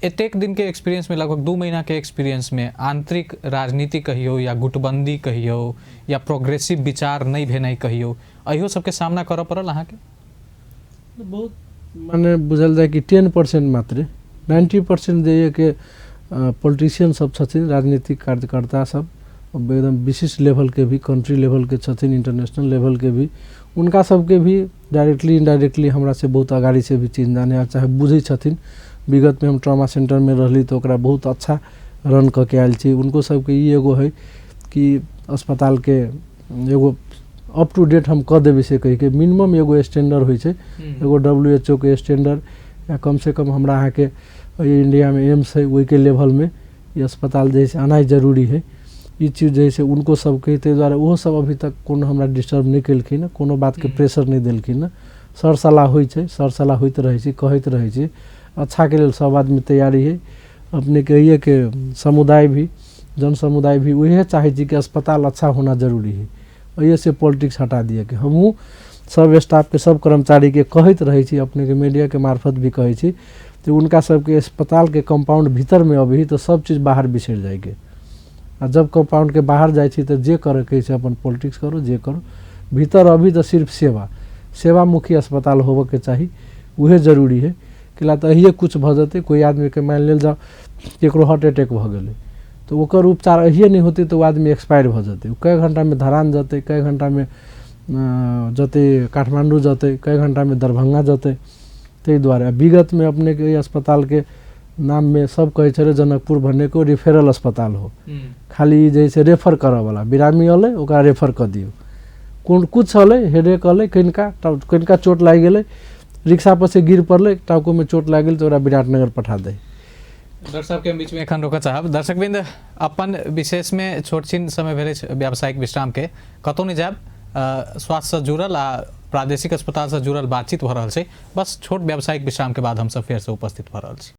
एतेक दिनके एक्सपीरियंसमे, लगभग 2 महीनाके एक्सपीरियंसमे आंतरिक राजनीति कहियौ या गुटबंदी कहियौ या प्रोग्रेसिव विचार नहि भेनाइ कहियौ, एहियो सबके सामना करऽ पड़ल अहाँके? बहुत माने बुझल जाय कि 10% मात्रे, 90% जे के पॉलिटिशियन सब छथिन, राजनीतिक कार्यकर्ता सब एकदम विशिष्ट लेवलके भी, कंट्री लेवलके छथिन, इंटरनेशनल लेवलके भी, उनका सबके भी डायरेक्टली इनडायरेक्टली हमरा से बहुत अगाड़ी से भी चीज जाने चाहे बुझै छथिन। विगतमे हम ट्रॉमा सेंटरमे रहली तऽ ओकरा बहुत अच्छा रन कऽ के आयल छी। उनको सबके ई एगो है कि अस्पतालके एगो अप टू डेट हम कऽ देबै से कहिके मिनिमम एगो स्टैंडर्ड होइ छै, एगो WHO के स्टैंडर्ड या कमसँ कम हमरा अहाँके इण्डियामे एम्स हइ ओहिके लेवलमे ई अस्पताल जे हइ से आनाइ जरूरी हइ। ई चीज जे हइ से हुनको सबके, ताहि दुआरे ओहो सब अभी तक कोनो हमरा डिस्टर्ब नहि केलखिन हँ, कोनो बातके प्रेशर नहि देलखिन हँ। सर सलाह होइ छै, सर सलाह होइत रहै छै, कहैत रहै छै, अच्छाके लेल सब आदमी तैयारी हइ। अपनेके एहिएके समुदाय भी, जन समुदाय भी उएह चाहै छी कि अस्पताल अच्छा होना जरूरी हइ, एहिसँ पॉलिटिक्स हटा दिअके। हमहूँ सब स्टाफके सब कर्मचारीके कहैत रहै छी, अपनेके मीडियाके मार्फत भी कहै छी तऽ हुनका सबके अस्पतालके कम्पाउण्ड भीतरमे अबही तऽ सब चीज बाहर बिसरि जाइके, आ जब कम्पाउण्डके बाहर जाइ छी तऽ जे करैके छै अपन पॉलिटिक्स करू जे करू, भीतर अबही तऽ सिर्फ सेवा, सेवामुखी अस्पताल होबऽके चाही, उहे जरूरी हइ। कैला तऽ एहिए किछु भऽ जेतै, कोइ आदमीके मानि लेल जाउ ककरो हार्ट अटैक भऽ गेलै तऽ ओकर उपचार एहिए नहि होतै तऽ ओ आदमी एक्सपायर भऽ जेतै। ओ कए घण्टामे धरान जेतै, कए घण्टामे जेतै काठमाण्डू जेतै, कए घण्टामे दरभङ्गा जेतै। ताहि दुआरे विगतमे अपनेके एहि अस्पतालके नाममे सब कहै छलै जनकपुर भन्नेको रिफेरल अस्पताल हो, खाली जे हइ से रेफर करऽवला, बिरामी अयलै ओकरा रेफर कऽ दियौ, कोन किछु अयलै हेडेक अयलै, कनिका कनिका चोट लागि गेलै, रिक्शापर से गिर पड़लै, टाँकोमे चोट लागि गेल तऽ ओकरा विराटनगर पठा दै। डॉक्टर साहबके हम बीचमे एखन रोकऽ चाहब। दर्शकवृन्द, अपन विशेषमे छोट छिन समय भेल अछि व्यावसायिक विश्रामके, कतहु नहि जायब, स्वास्थ्यसँ जुड़ल आ प्रादेशिक अस्पतालसँ जुड़ल बातचीत भऽ रहल छै। बस छोट व्यावसायिक विश्रामके बाद हमसब फेरसँ उपस्थित भऽ रहल छी।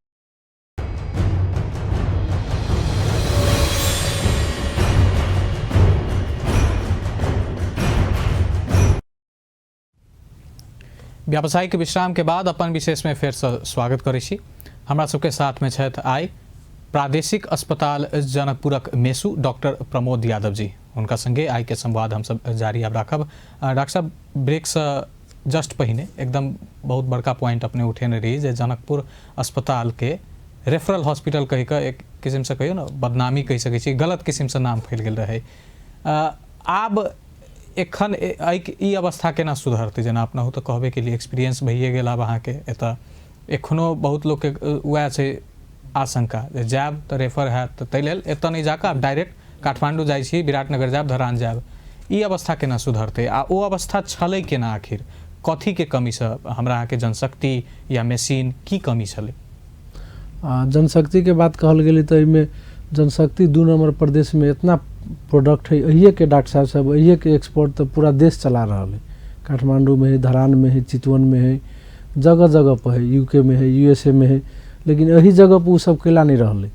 व्यावसायिक विश्राम के बाद अपन विशेष में फेर से स्वागत करै छी। हमरा सबके साथ में छथि आइ प्रादेशिक अस्पताल जनकपुरक मेसु डॉक्टर प्रमोद यादव जी। हुनका संगे आइ के संवाद हम सब जारी आब राखब। डॉक्टर साहब, ब्रेक से जस्ट पहिने एकदम बहुत बड़का पॉइंट अपने उठेने रही जे जनकपुर अस्पताल के रेफरल हॉस्पिटल कहि कऽ एक किसिम से कहियौ ने बदनामी कहि सकै छी, गलत किसिम से नाम फैल गेल रहै। आब एखन एहि ई अवस्था केना सुधरतै? जेना अपनहु तऽ कहबे केलियै एक्सपीरियंस भइए गेल आब अहाँके, एतऽ एखनो बहुत लोकके वएह छै आशंका जे जायब तऽ रेफर हैत, तऽ ताहि लेल एतऽ नहि जाकऽ आब डायरेक्ट काठमाण्डू जाइ छी, विराटनगर जायब, धरान जायब। ई अवस्था केना सुधरतै आ ओ अवस्था छलै केना आखिर? कथीके कमीसँ हमरा अहाँके जनशक्ति या मशीन की कमी छलै? आ जनशक्तिके बात कहल गेलै तऽ एहिमे जनशक्ति 2 नम्बर प्रदेशमे इतना प्रोडक्ट है, एहिएके डॉक्टर साहब सब एहिएके एक्सपर्ट तऽ पूरा देश चला रहल है। काठमाण्डूमे है, धरानमे है, चितवनमे है, जगह जगह पर है, यूके में है, यूएसए में है, लेकिन एही जगह पर ओ सब कैला नहि रहलै,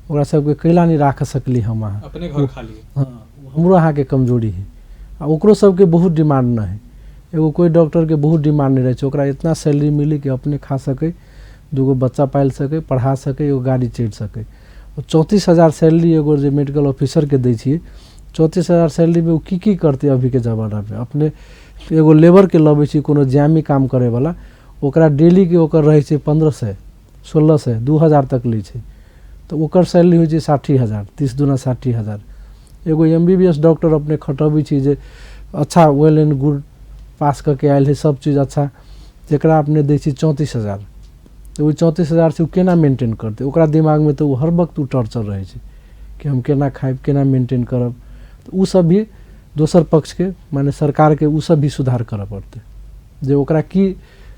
ओकरा सबके कैला नहि राख सकली हम अहाँ अपने घर खाली। हाँ, हमरो अहाँके कमजोरी है आ ओकरो सबके बहुत डिमांड नहि है। एगो कोइ डॉक्टरके बहुत डिमांड नहि रहै छै, ओकरा इतना सैलरी मिली कि अपने खा सकै, 2 बच्चा पालि सकै, पढ़ा सकै, एगो गाड़ी चढ़ि सकै। 34,000 सैलरी एगो जे मेडिकल ऑफिसरके दै छियै, 34,000 सैलरीमे ओ की की करतै अभीके जमानामे? अपने एगो लेबरके लबै छी कोनो जामी काम करैवला, ओकरा डेलीके ओकर रहै छै 1500, 1600, 2000 तक लै छै, तऽ ओकर सैलरी होइ छै 60,000, 30 दूना 60,000। एगो MBBS doctor अपने खटबै छी जे अच्छा वेल एंड गुड पास कऽ के आयल है, सब चीज अच्छा, जकरा अपने दै छी 34,000, तऽ ओहि 34,000 से ओ केना मेंटेन करतै? ओकरा दिमागमे तऽ ओ हर वक्त ओ टॉर्चर रहै छै कि हम केना खायब, केना मेंटेन करब। तऽ ओ सब भी दोसर पक्षके माने सरकारके ओ सब भी सुधार करऽ पड़तै जे ओकरा की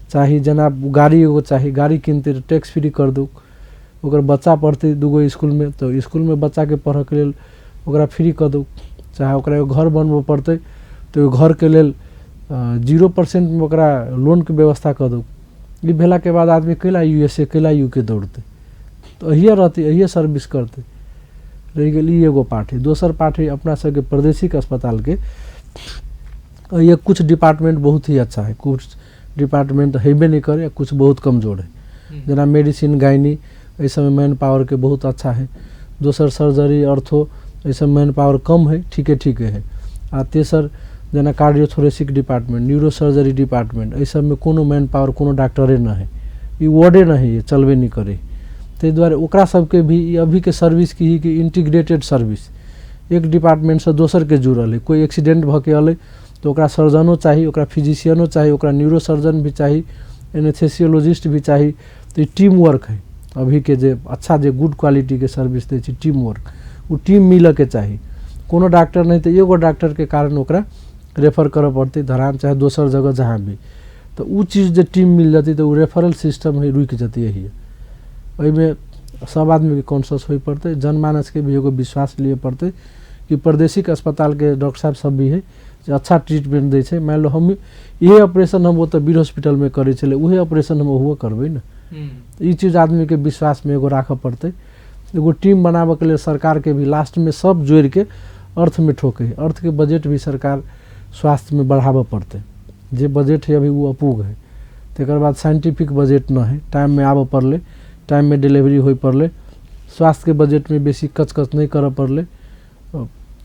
चाही। जेना गाड़ी एगो चाही, गाड़ी किनतै तऽ टैक्स फ्री कर दू। ओकर बच्चा पढ़तै 2 इसकुलमे तऽ इसकुलमे बच्चाके पढ़ऽके लेल ओकरा फ्री कऽ दू। चाहे ओकरा एगो घर बनबऽ पड़तै तऽ ओहि घरके लेल 0%मे ओकरा लोनके व्यवस्था कऽ दू। ई भेलाके बाद आदमी कैला USA कैला UK दौड़तै? तऽ एहिए रहतै, एहिए सर्विस करतै। रहि गेल ई एगो पार्ट है। दोसर पार्ट है अपना सबके प्रादेशिक अस्पतालके, ये कुछ डिपार्टमेंट बहुत ही अच्छा है, कुछ डिपार्टमेंट हेबे नहि करे, कुछ बहुत कमजोर है। जेना मेडिसिन, गायनी, एहि सबमे मैन पावरके बहुत अच्छा है। दोसर सर्जरी, अर्थो, एहि सब मैन पावर कम है, ठीके ठीके है। आ तेसर जेना cardiothoracic department, neuro surgery department, एहि सबमे कोनो मैन पावर, कोनो डॉक्टरे नहि है, ई वार्डे नहि है, चलबे नहि करे। ताहि दुआरे ओकरा सबके भी ई अभीके सर्विस की है कि इंटीग्रेटेड सर्विस, एक डिपार्टमेंटसँ दोसरके जुड़ल है। कोइ एक्सीडेंट भऽ के अयलै तऽ ओकरा सर्जनो चाही, ओकरा फिजिशियनो चाही, ओकरा न्यूरो सर्जन भी चाही, एनेस्थेसियोलॉजिस्ट भी चाही। तऽ ई टीम वर्क है अभीके जे अच्छा जे गुड क्वालिटीके सर्विस दै छै, टीम वर्क, ओ टीम मिलऽके चाही। कोनो डॉक्टर नहि तऽ एगो डॉक्टरके कारण ओकरा रेफर करऽ पड़तै धरान चाहे दोसर जगह जहाँ भी। तऽ ओ चीज जे टीम मिल जेतै तऽ ओ रेफरल सिस्टम है रुकि जेतै। यही एहिमे सब आदमीके कॉन्शियस होइ पड़तै, जनमानसके भी एगो विश्वास लिए पड़तै कि प्रादेशिक अस्पतालके डॉक्टर साहब सब भी है जे अच्छा ट्रीटमेंट दै छै। मानि लो हम इहे ऑपरेशन हम ओतऽ वीर हॉस्पिटलमे करै छलै, उहे ऑपरेशन हम ओहो करबै ने। ई चीज आदमीके विश्वासमे एगो राखऽ पड़तै। एगो टीम बनाबऽके लेल सरकारके भी लास्टमे सब जोड़िके अर्थमे ठोकै है, अर्थके बजट भी सरकार स्वास्थ्यमे बढ़ाबऽ पड़तै। जे बजट है अभी ओ अपूग है। तकर बाद साइंटिफिक बजट न है, टाइममे आबऽ पड़लै, टाइममे डिलीवरी होइ पड़लै, स्वास्थ्यके बजटमे बेसी कचकच नहि करऽ पड़लै,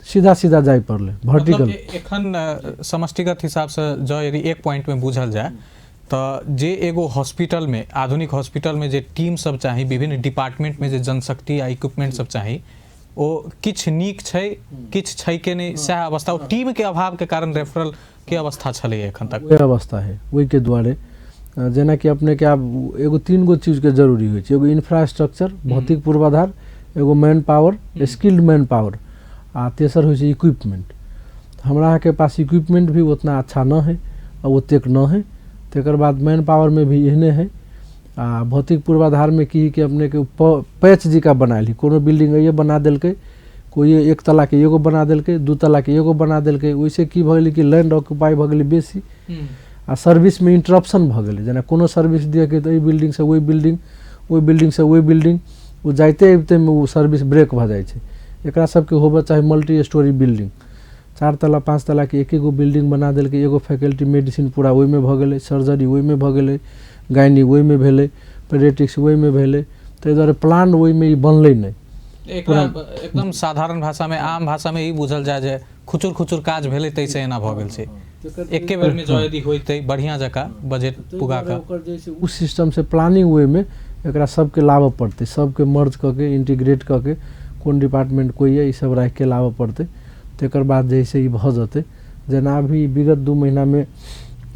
सीधा सीधा जाय पड़लै वर्टिकल। एखन समष्टिगत हिसाबसँ जँ यदि एक पॉइंटमे बुझल जाय तऽ जे एगो हॉस्पिटलमे, आधुनिक हॉस्पिटलमे जे टीम सब चाही, विभिन्न डिपार्टमेंटमे जे जनशक्ति आ इक्विपमेंट सब चाही, ओ किछु नीक छै किछु छै के नहि, सएह अवस्था। ओ टीमके अभावके कारण रेफरलके अवस्था छलै एखन तक, वएह अवस्था है। ओहिके दुआरे जेनाकि अपनेके आब एगो 3 गो चीजके जरूरी होइ छै, एगो इंफ्रास्ट्रक्चर भौतिक पूर्वाधार, एगो man power skilled man power, आ तेसर होइ छै इक्विपमेंट। हमरा अहाँके पास इक्विपमेंट भी उतना अच्छा न है आ ओतेक न है। तकर बाद मैन पावरमे भी एहने है। आ भौतिक पूर्वाधारमे की है कि अपनेके पैच जिका बनायल है, कोनो बिल्डिंग अइए बना देलकै, कोइ एक तलाके एगो बना देलकै, 2 तलाके एगो बना देलकै, ओहिसँ की भऽ गेलै कि लैंड ऑक्यूपाई भऽ गेलै बेसी आ सर्विसमे इंटरप्शन भऽ गेलै। जेना कोनो सर्विस दिअके तऽ एहि बिल्डिंगसँ ओहि बिल्डिंग, ओहि बिल्डिंगसँ ओहि बिल्डिंग, ओ जाइते अबितेमे ओ सर्विस ब्रेक भऽ जाइ छै। एकरा सबके होबऽ चाही मल्टी स्टोरी बिल्डिंग, 4 तला 5 तलाके एक एगो बिल्डिंग बना देलकै, एगो फैकल्टी मेडिसिन पूरा ओहिमे भऽ गेलै, सर्जरी ओहिमे भऽ गेलै, गायनी ओहिमे भेलै, पेडियाट्रिक्स ओहिमे भेलै। ताहि दुआरे प्लान ओहिमे ई बनलै नहि। एकरा एकदम साधारण भाषामे, आम भाषामे ई बुझल जाय जे खुचुर खुचुर काज भेलै ताहिसँ एना भऽ गेल छै। एके बेरमे जँ यदि होइतै बढ़िआँ जकाँ बजट पुगा कऽ ओकर जे छै ओ सिस्टमसँ प्लानिंग ओहिमे एकरा सबके लाबऽ पड़तै, सबके मर्ज कऽ के इंटीग्रेट कऽ के कोन डिपार्टमेंट कोइ यऽ ई सब राखिके लाबऽ पड़तै। तकर बाद जे छै ई भऽ जेतै। जेना अभी विगत 2 महीनामे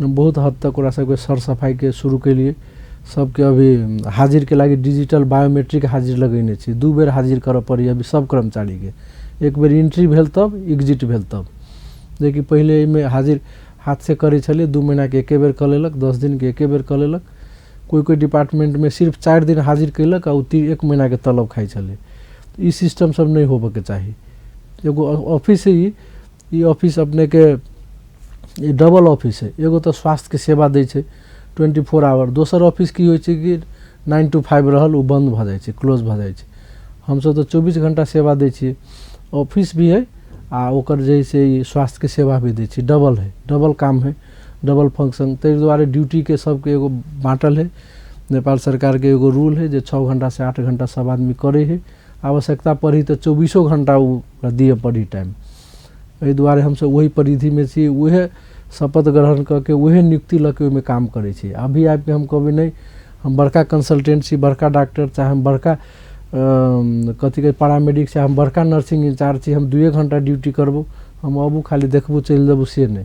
बहुत हद तक ओकरा सबके सर सफाइके शुरू केलियै, सबके अभी हाजिरके लागि डिजिटल बायोमेट्रिक हाजिर लगेने छी, 2 बेर हाजिर करऽ पड़ैए अभी सब कर्मचारीके, एक बेर एंट्री भेल तब, एग्जिट भेल तब। जेकि पहिले एहिमे हाजिर हाथसँ करै छलियै, 2 महीनाके एके बेर कऽ लेलक, 10 दिनके एके बेर कऽ लेलक। कोइ कोइ डिपार्टमेंटमे सिर्फ 4 दिन हाजिर कयलक आ ओ 1 महीनाके तलब खाइ छलै। ई सिस्टम सब नहि होबऽके चाही। एगो ऑफिस है, ई ऑफिस अपनेके ई डबल ऑफिस है, एगो तऽ स्वास्थ्यके सेवा दै छै 24 आवर, दोसर ऑफिस की होइ छै कि 9 to 5 रहल, ओ बन्द भऽ जाइ छै, क्लोज भऽ जाइ छै। हमसब तऽ 24 घंटा सेवा दै छियै, ऑफिस भी है आ ओकर जे से स्वास्थ्यके सेवा भी दै छियै, डबल है, डबल काम है, डबल फंक्शन। ताहि दुआरे ड्यूटीके सबके एगो बाँटल है। नेपाल सरकारके एगो रूल है जे 6 घंटा से 8 घंटा सब आदमी करै है, आवश्यकता पड़ी तऽ 24 घंटा ओ दिअ पड़ी टाइम। एहि दुआरे हमसब ओहि परिधिमे छी, उहे शपथ ग्रहण कऽ के उहे नियुक्ति लऽ के ओहिमे काम करै छी। अभी आबिके हम कहबै नहि हम बड़का कंसल्टेंट छी, बड़का डॉक्टर, चाहे हम बड़का कथी कहै पैरामेडिक, चाहे हम बड़का नर्सिंग इंचार्ज छी, हम 2 घंटा ड्यूटी करबो, हम अबू खाली देखबो चलि जेबो, से नहि,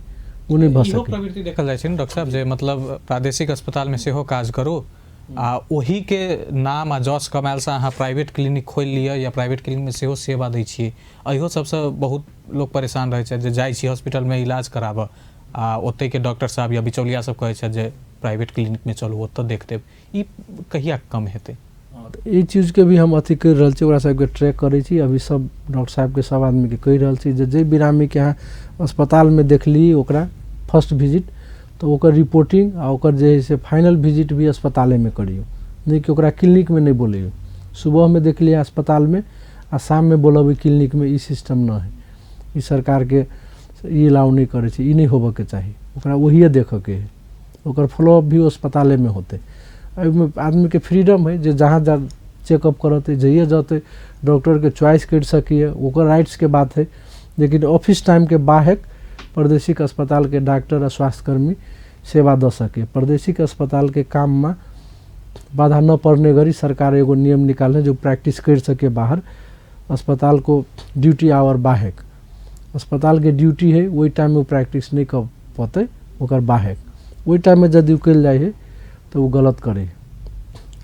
ओ नहि भऽ इहो सकै। प्रवृत्ति देखल जाइ छै ने डॉक्टर साहब, जे मतलब प्रादेशिक अस्पतालमे सेहो काज करू आ ओही के नाम आ जस कमायल से अहाँ प्राइवेट क्लिनिक खोलि लिअ या प्राइवेट क्लिनिकमे सेहो सेवा दै छियै। इहो सबसँ बहुत लोक परेशान रहै छथि जे जाइ छी हॉस्पिटलमे इलाज कराबऽ आ ओतहिके डॉक्टर साहब या बिचौलिया सब कहै छथि जे प्राइवेट क्लिनिकमे चलू ओतऽ देख देब। ई कहिया कम हेतै? ई चीजके भी हम अथी करि रहल छी, ओकरा सबके ट्रैक करै छी। अभी सब डॉक्टर साहबके सब आदमीके कहि रहल छी जे बिरामीके अहाँ अस्पतालमे देखली ओकरा फर्स्ट विजिट, तऽ ओकर रिपोर्टिंग आ ओकर जे है से फाइनल विजिट भी अस्पतालेमे करियौ, नहि कि ओकरा क्लिनिकमे नहि बोलैयौ। सुबहमे देखलियै अस्पतालमे आ शाममे बोलबै क्लिनिकमे, ई सिस्टम न है। ई सरकारके ई अलाउ नहि करै छै, ई नहि होबऽके चाही, ओकरा वहिए देखऽके है, ओकर फॉलोअप भी अस्पतालेमे होतै। एहिमे आदमीके फ्रीडम है जे जहाँ जा चेकअप करतै, जइए जतै, डॉक्टरके चॉइस करि सकैए, ओकर राइट्सके बात है। लेकिन ऑफिस टाइमके बाहर प्रादेशिक अस्पतालके डॉक्टर आ स्वास्थ्यकर्मी सेवा दऽ सकै। प्रादेशिक अस्पतालके काममे बाधा न पड़ने गरी सरकार एगो नियम निकालने जो प्रैक्टिस करि सके बाहर अस्पताल को ड्यूटी आवर बाहर। अस्पतालके ड्यूटी है ओहि टाइममे ओ प्रैक्टिस नहि कऽ पौतै, ओकर बाहर ओहि टाइममे यदि ओ कयल जाइ है तऽ ओ गलत करै है।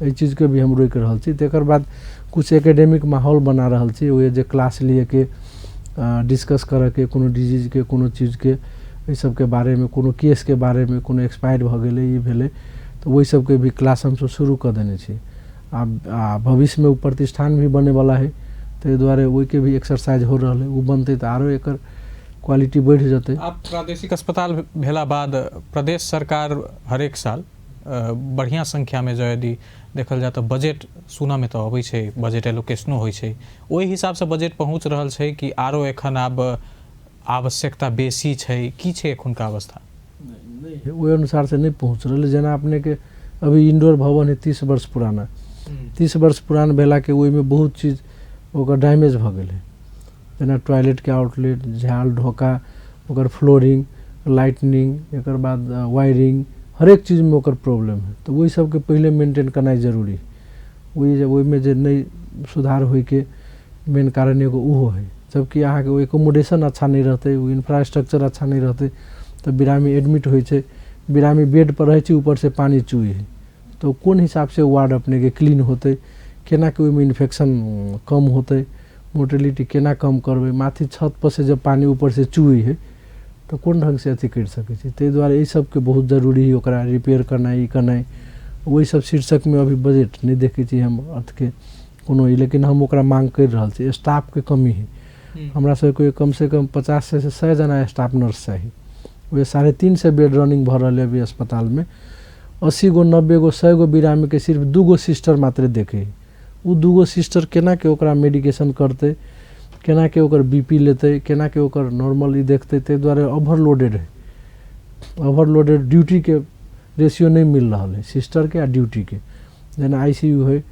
एहि चीजके भी हम रोकि रहल छी। तकर बाद कुछ एकेडमिक माहौल बना रहल छी, ओहि जे क्लास लिएके, डिस्कस करऽके, कोनो डिजीजके कोनो चीजके एहि सबके बारेमे, कोनो केसके बारेमे, कोनो एक्सपायर भऽ गेलै, ई भेलै, तऽ ओहि सबके भी क्लास हमसब शुरू कऽ देने छी। आ भविष्यमे ओ प्रतिष्ठान भी बनैवला हइ, ताहि दुआरे ओहिके भी एक्सरसाइज हो रहल हइ। ओ बनतै तऽ आरो एकर क्वालिटी बढ़ि जेतै। आब प्रादेशिक अस्पताल भेला बाद प्रदेश सरकार हरेक साल बढ़िआँ संख्यामे जो यदि देखल जाय तऽ बजट सुनऽमे तऽ अबै छै, बजट एलोकेशनो होइ छै, ओहि हिसाबसँ बजट पहुँच रहल छै कि आरो एखन आब आवश्यकता बेसी छै? की छै एखुनका अवस्था? नहि, ओहि अनुसार से नहि पहुँच रहल। जेना अपनेके अभी इंडोर भवन है 30 वर्ष पुराना, 30 वर्ष पुरान भेलाके ओहिमे बहुत चीज ओकर डैमेज भऽ गेलै, जेना टॉयलेटके आउटलेट, झाल ढोका, ओकर फ्लोरिंग, लाइटनिंग, एकर बाद वायरिंग, हरेक चीजमे ओकर प्रॉब्लम है। तऽ ओहि सबके पहिले मेंटेन करनाइ जरूरी। ओहिमे जे नहि सुधार होइके मेन कारण एगो ओहो है, जबकि अहाँके ओ एकोमोडेशन अच्छा नहि रहतै, ओ इंफ्रास्ट्रक्चर अच्छा नहि रहतै, तऽ बिरामी एडमिट होइ छै, बिरामी बेड पर रहै छै, ऊपरसँ पानि चुइ है, तऽ कोन हिसाबसँ वार्ड अपनेके क्लीन होतै, केनाके ओहिमे इन्फेक्शन कम होतै, मोर्टेलिटी केना कम करबै? माथि छत पर से जब पानि ऊपरसँ चुइ है तऽ कोन ढङ्गसँ अथी करि सकै छी? ताहि दुआरे एहि सबके बहुत जरूरी है ओकरा रिपेयर करनाइ, ई करनाइ। ओहि सब शीर्षकमे अभी बजट नहि देखै छी हम अर्थके कोनो ई, लेकिन हम ओकरा मांग करि रहल छी। स्टाफके कमी है, हमरा सबके कमसँ कम 50 से 100 जना स्टाफ नर्स चाही। ओहि 350 बेड रनिंग भऽ रहल है अभी अस्पतालमे, 80 गो 90 गो 100 गो बिरामीके सिर्फ 2 गो सिस्टर मात्रे देखै है। ओ 2 गो सिस्टर केनाके ओकरा मेडिकेशन करतै, केनाके ओकर बीपी लेतै, केनाके ओकर नॉर्मल ई देखतै? ताहि दुआरे ओवरलोडेड है, ओवरलोडेड ड्यूटीके रेशियो नहि मिल रहल है सिस्टरके आ ड्यूटीके। जेना ICU है,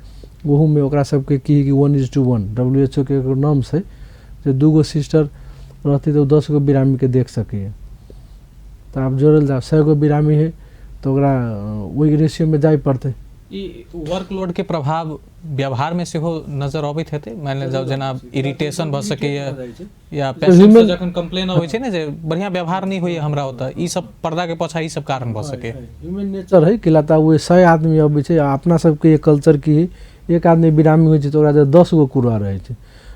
ओहूमे ओकरा सबके की है कि 1:1 WHO के एगो नॉर्म्स है जे 2 गो सिस्टर रहतै तऽ ओ 10 गो बिरामीके देख सकैए। तऽ आब जोड़ल जाउ, 100 गो बिरामी है तऽ ओकरा ओहि रेशियोमे जाय पड़तै। ई वर्कलोड के प्रभाव व्यवहार में सेहो नजर अबैत हेतै? मानि लेल जाउ जेना इरिटेशन भऽ सकैए या पेशेंट से जखन कंप्लेन अबै छै ने जे बढ़िया व्यवहार नहि होइए हमरा ओतऽ, ई सब पर्दा के पाछा ई सब कारण भऽ सकैए। ह्यूमन नेचर है कि लता ओ 100 आदमी अबै छै, आ अपना सबके कल्चर की है, एक आदमी बिरामी होइ छै तऽ ओकरा जे 10 गो कुरुआ रहै छै,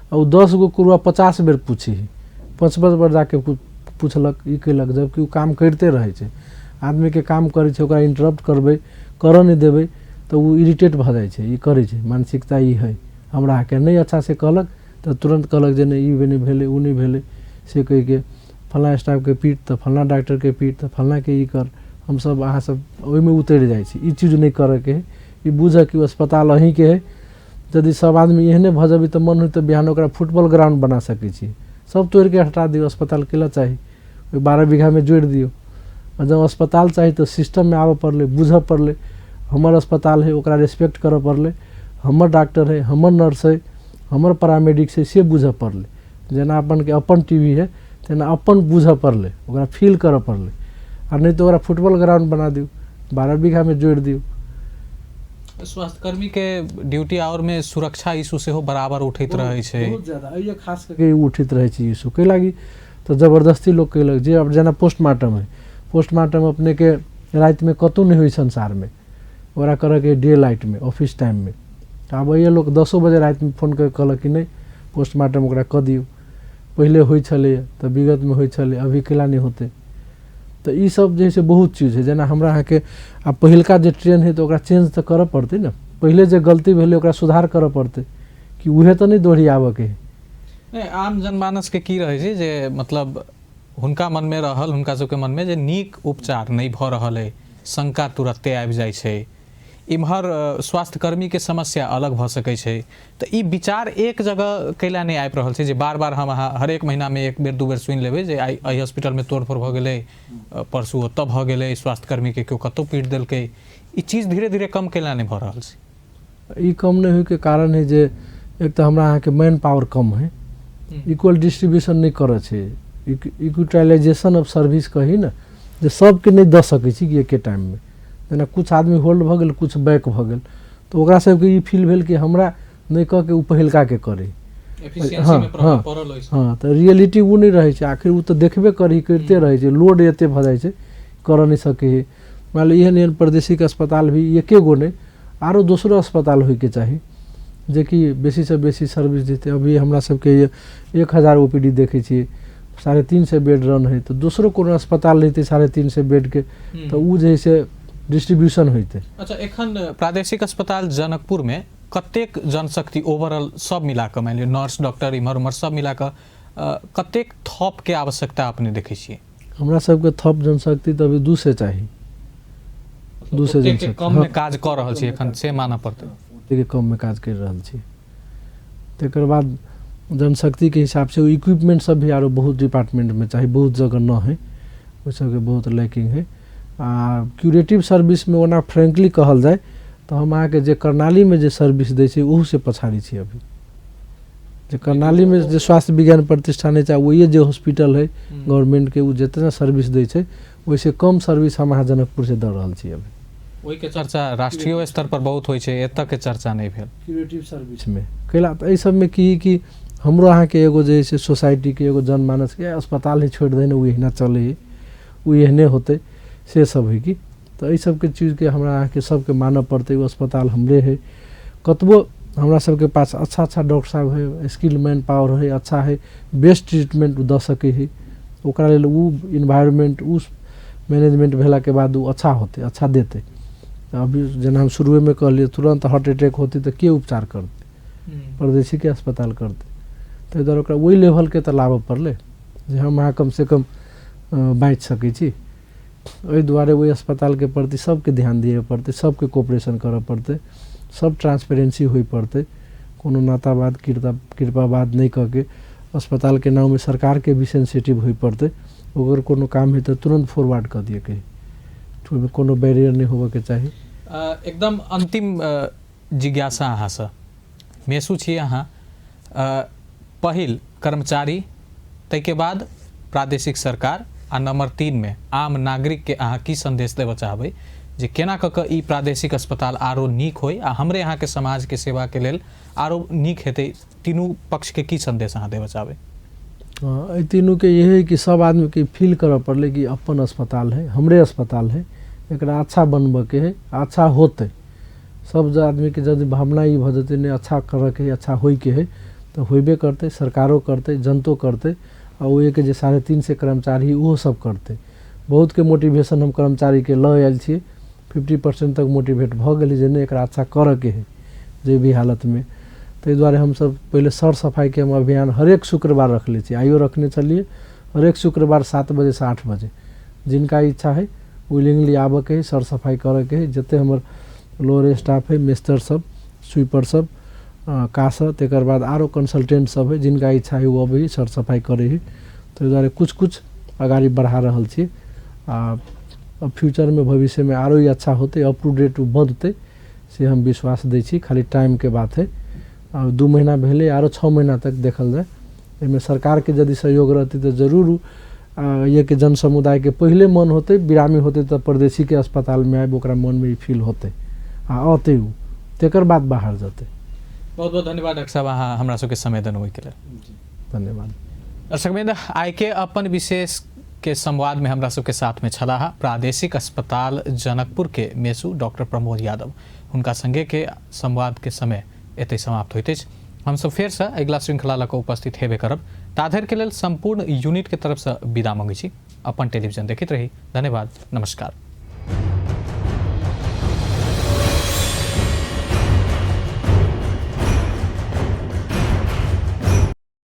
आ ओ 10 गो कुरुआ 50 बेर पूछी है, 5 बेर जाके पुछलक, ई केलक, जबकि ओ काम करिते रहै छै। आदमीके काम करै छै, ओकरा इंटरप्ट करबै, करऽ नहि देबै तऽ ओ इरिटेट भऽ जाइ छै। ई करै छै, मानसिकता ई है। हमरा अहाँके नहि अच्छासँ कहलक तऽ तुरन्त कहलक जे नहि ई नहि भेलै, ओ नहि भेलै, से कहिके फल्लाँ स्टाफके पीट, तऽ फल्लाँ डॉक्टरके पीट, तऽ फल्लाँके ई कर, हमसब अहाँ सब ओहिमे उतरि जाइ छी। ई चीज नहि करऽके है, ई बुझऽ कि ओ अस्पताल अहीँके है। यदि सब आदमी एहने भऽ जेबै तऽ मन होइ तऽ बिहान ओकरा फुटबॉल ग्राउंड बना सकै छी। सब तोड़िके हटा दियौ, अस्पताल केला चाही? ओहि 12 बीघामे जोड़ि दियौ। आ जब अस्पताल चाही तऽ सिस्टममे आबऽ पड़लै, बुझऽ पड़लै हमर अस्पताल है, ओकरा रेस्पेक्ट करऽ पड़लै, हमर डॉक्टर है, हमर नर्स है, हमर पैरामेडिक्स है, से बुझऽ पड़लै। जेना अपनके अपन टीवी है तेना अपन बुझऽ पड़लै, ओकरा फील करऽ पड़लै। आ नहि तऽ ओकरा फुटबॉल ग्राउंड बना दियौ, 12 बीघामे जोड़ि दियौ। स्वास्थ्यकर्मी के ड्यूटी आवर में सुरक्षा इशू सेहो बराबर उठैत रहै छै। बहुत ज्यादा एहिये खास करके उठैत रहै छै इशू। कै लागी तऽ जबरदस्ती लोक कयलक जे आब जेना पोस्टमार्टम है, पोस्टमार्टम अपनेके रातिमे कतहु नहि होइ संसारमे, ओकरा करऽके डे लाइटमे, ऑफिस टाइममे। तऽ आब एहिये लोक 10 बजे रातिमे फोन कऽ कहलक कि नहि पोस्टमार्टम ओकरा कऽ दियौ। पहिले होइ छलैए तऽ विगतमे होइ छलै, अभी कैला नहि होतै? तऽ ई सब जे है से बहुत चीज है। जेना हमरा अहाँके आब पहिलका जे ट्रेन है तऽ ओकरा चेंज तऽ करऽ पड़तै ने, पहिले जे गलती भेलै ओकरा सुधार करऽ पड़तै, कि उहे तऽ नहि दोहरियाबऽके है। नहि, आम जनमानसके की रहै छै जे मतलब हुनका मनमे रहल, हुनका सबके मनमे जे नीक उपचार नहि भऽ रहल अइ, शंका तुरत्ते आबि जाइ छै। इम्हर स्वास्थ्यकर्मीके समस्या अलग भऽ सकै छै, तऽ ई विचार एक जगह कैला नहि आबि रहल छै जे बार बार हम अहाँ हरेक महीनामे एक बेर दू बेर सुनि लेबै जे आइ एहि हॉस्पिटलमे तोड़फोड़ भऽ गेलै, परसू ओतऽ भऽ गेलै, स्वास्थ्यकर्मीके केओ कतहु पीट देलकै। ई चीज धीरे धीरे कम कैला नहि भऽ रहल छै? ई कम नहि होइके कारण है जे एक तऽ हमरा अहाँके मैन पावर कम है, इक्वल डिस्ट्रीब्यूशन नहि करऽ छै, इक्विटाइजेशन ऑफ सर्विस कही ने, जे सबके नहि दऽ सकै छी कि एके टाइममे। जेना किछु आदमी होल्ड भऽ गेल, किछु बैक भऽ गेल, तऽ ओकरा सबके ई फील भेल कि हमरा नहि कऽ के ओ पहिलकाके करै। एफिशिएंसी में प्रभाव पड़ल अछि। हँ, तऽ रियलिटी ओ नहि रहै छै। आखिर ओ तऽ देखबे करही, करिते रहै छै, लोड एते भऽ जाइ छै, करऽ नहि सकै है। मान लिअ एहन एहन प्रादेशिक अस्पताल भी एके गो नहि, आरो दोसरो अस्पताल होइके चाही जेकि बेसीसँ बेसी सर्विस देतै। अभी हमरा सबके 1000 OPD देखै छियै, 350 बेड रन है, तऽ दोसरो कोनो अस्पताल रहितै 350 बेडके तऽ ओ जे है से डिस्ट्रीब्यूशन होइतै। अच्छा, एखन प्रादेशिक अस्पताल जनकपुरमे कतेक जनशक्ति ओवरऑल सब मिला कऽ, मानि लिअ नर्स डॉक्टर इम्हर उम्हर सब मिला कऽ कतेक थपके आवश्यकता अपने देखै छियै? हमरा सबके थप जनशक्ति तऽ अभी 200 चाही। 200 जनशक्ति कममे काज कऽ रहल छी एखन, से मानऽ पड़तै। ओतेक कममे काज करि रहल छी। तकर बाद जनशक्तिके हिसाबसँ इक्विपमेंट सब भी आरो बहुत डिपार्टमेंटमे चाही, बहुत जगह न है, ओहि सबके बहुत लैकिंग है। आ क्यूरेटिव सर्विसमे ओना फ्रेंकली कहल जाय तऽ हम अहाँके जे कर्णालीमे जे सर्विस दै छै ओहूसँ पछाड़ी छी अभी। जे कर्णालीमे जे स्वास्थ्य विज्ञान प्रतिष्ठान है, चाहे ओहिए जे हॉस्पिटल है गवर्नमेंटके, ओ जितना सर्विस दै छै ओहिसँ कम सर्विस हम अहाँ जनकपुरसँ दऽ रहल छी अभी। ओहिके चर्चा राष्ट्रीय स्तर पर बहुत होइ छै, एतऽ के चर्चा नहि भेल क्यूरेटिव सर्विसमे। कैला तऽ एहि सबमे की कि हमरो अहाँके एगो जे है से सोसाइटीके एगो जनमानसके अस्पताल है छोड़ि दही ने, ओ एहिना चलै है, ओ एहने होतै, से सब है कि। तऽ एहि सबके चीजके हमरा अहाँके सबके मानऽ पड़तै। ओ अस्पताल हमरे है, कतबो हमरा सबके पास अच्छा अच्छा डॉक्टर साहब है, स्किल मैन पावर है, अच्छा है, बेस्ट ट्रीटमेंट दऽ सकै है, ओकरा लेल ओ इन्वायरमेंट ओ मैनेजमेंट भेलाके बाद ओ अच्छा होतै, अच्छा देतै। तऽ अभी जेना हम शुरुएमे कहलियै, तुरन्त हार्ट अटैक होतै तऽ के उपचार करतै? परदेशीके अस्पताल करतै। ताहि दुआरे ओकरा ओहि लेवलके तऽ लाबऽ पड़लै जे हम अहाँ कमसँ कम बाँचि सकै छी। एहि दुआरे ओहि अस्पतालके प्रति सबके ध्यान दिअ पड़तै, सबके कोऑपरेशन करऽ पड़तै, सब ट्रांसपेरेंसी होइ पड़तै, कोनो नातावाद कृपावाद नहि कऽ के अस्पतालके नाममे सरकारके भी सेंसिटिव होइ पड़तै। अगर कोनो काम है तऽ तुरन्त फॉरवर्ड कऽ दिअके है, ओहिमे कोनो बैरियर नहि होबऽके चाही। एकदम अंतिम जिज्ञासा अहाँसँ, मेसू छी अहाँ, पहिल कर्मचारी, ताहिके बाद प्रादेशिक सरकार, आ नंबर 3 में आम नागरिक के अहाँ की संदेश देबऽ चाहबै जे केना कऽ कऽ ई प्रादेशिक अस्पताल आरो नीक होय आ हमरे अहाँके समाजके सेवाके लेल आरो नीक हेतै, तीनू पक्षके की संदेश अहाँ देबऽ चाहबै? एहि तीनूके इहे है कि सब आदमीके फील करऽ पड़लै कि अपन अस्पताल है, हमरे अस्पताल है, एकरा अच्छा बनबऽके है, अच्छा होतै। सब आदमीके यदि भावना ई भऽ जेतै नहि अच्छा करऽके है, अच्छा होइके है, तऽ होइबे करतै, सरकारो करतै, जनतो करतै, आ ओहिके जे 350 कर्मचारी ओहो सब करतै। बहुतके मोटिवेशन हम कर्मचारीके लऽ आयल छियै, 50% तक मोटिवेट भऽ गेलै जे नहि एकरा अच्छा करऽके है जे भी हालतमे। ताहि दुआरे हमसब पहिले सर सफाइके हम अभियान हरेक शुक्रवार रखले छी, आइयो रखने छलियै, हरेक शुक्रवार 7 बजेसँ 8 बजे जिनका इच्छा है विलिंगली आबऽके है, सर सफाइ करऽके है। जते हमर लोअर स्टाफ है, मेस्तर सब, स्वीपर सब, कास, तकर बाद आरो कंसल्टेंट सब है, जिनका इच्छा है ओ अबै है, सर सफाइ करै है। ताहि दुआरे कुछ कुछ अगाडि बढ़ा रहल छी आ फ्यूचरमे भविष्यमे आरो ही अच्छा होतै, अप टू डेट ओ बनतै से हम विश्वास दै छी। खाली टाइमके बात है, आ 2 महीना भेलै, आरो 6 महीना तक देखल जाय। एहिमे सरकारके यदि सहयोग रहतै तऽ जरूर के जन समुदायके पहिले मन होतै, बिरामी होतै तऽ परदेशीके अस्पतालमे आबि ओकरा मनमे ई फील होतै आ अतै ओ, तकर बाद बाहर जेतै। बहुत बहुत धन्यवाद डॉक्टर साहब, अहाँ हमरा सबके समय देलहुँ ओहिके लेल धन्यवाद। दर्शक आइ के अपन विशेष के संवाद में हमरा सबके साथ में छलाह प्रादेशिक अस्पताल जनकपुर के मेसू डॉक्टर प्रमोद यादव। हुनका संगे के संवाद के समय एतै समाप्त होइत अछि। हमसब फेरसँ अगिला श्रृंखला लऽ कऽ उपस्थित हेबे करब। ताधरि के लेल संपूर्ण यूनिट के तरफसँ विदा मंगै छी। अपन टेलीविजन देखैत रही। धन्यवाद, नमस्कार।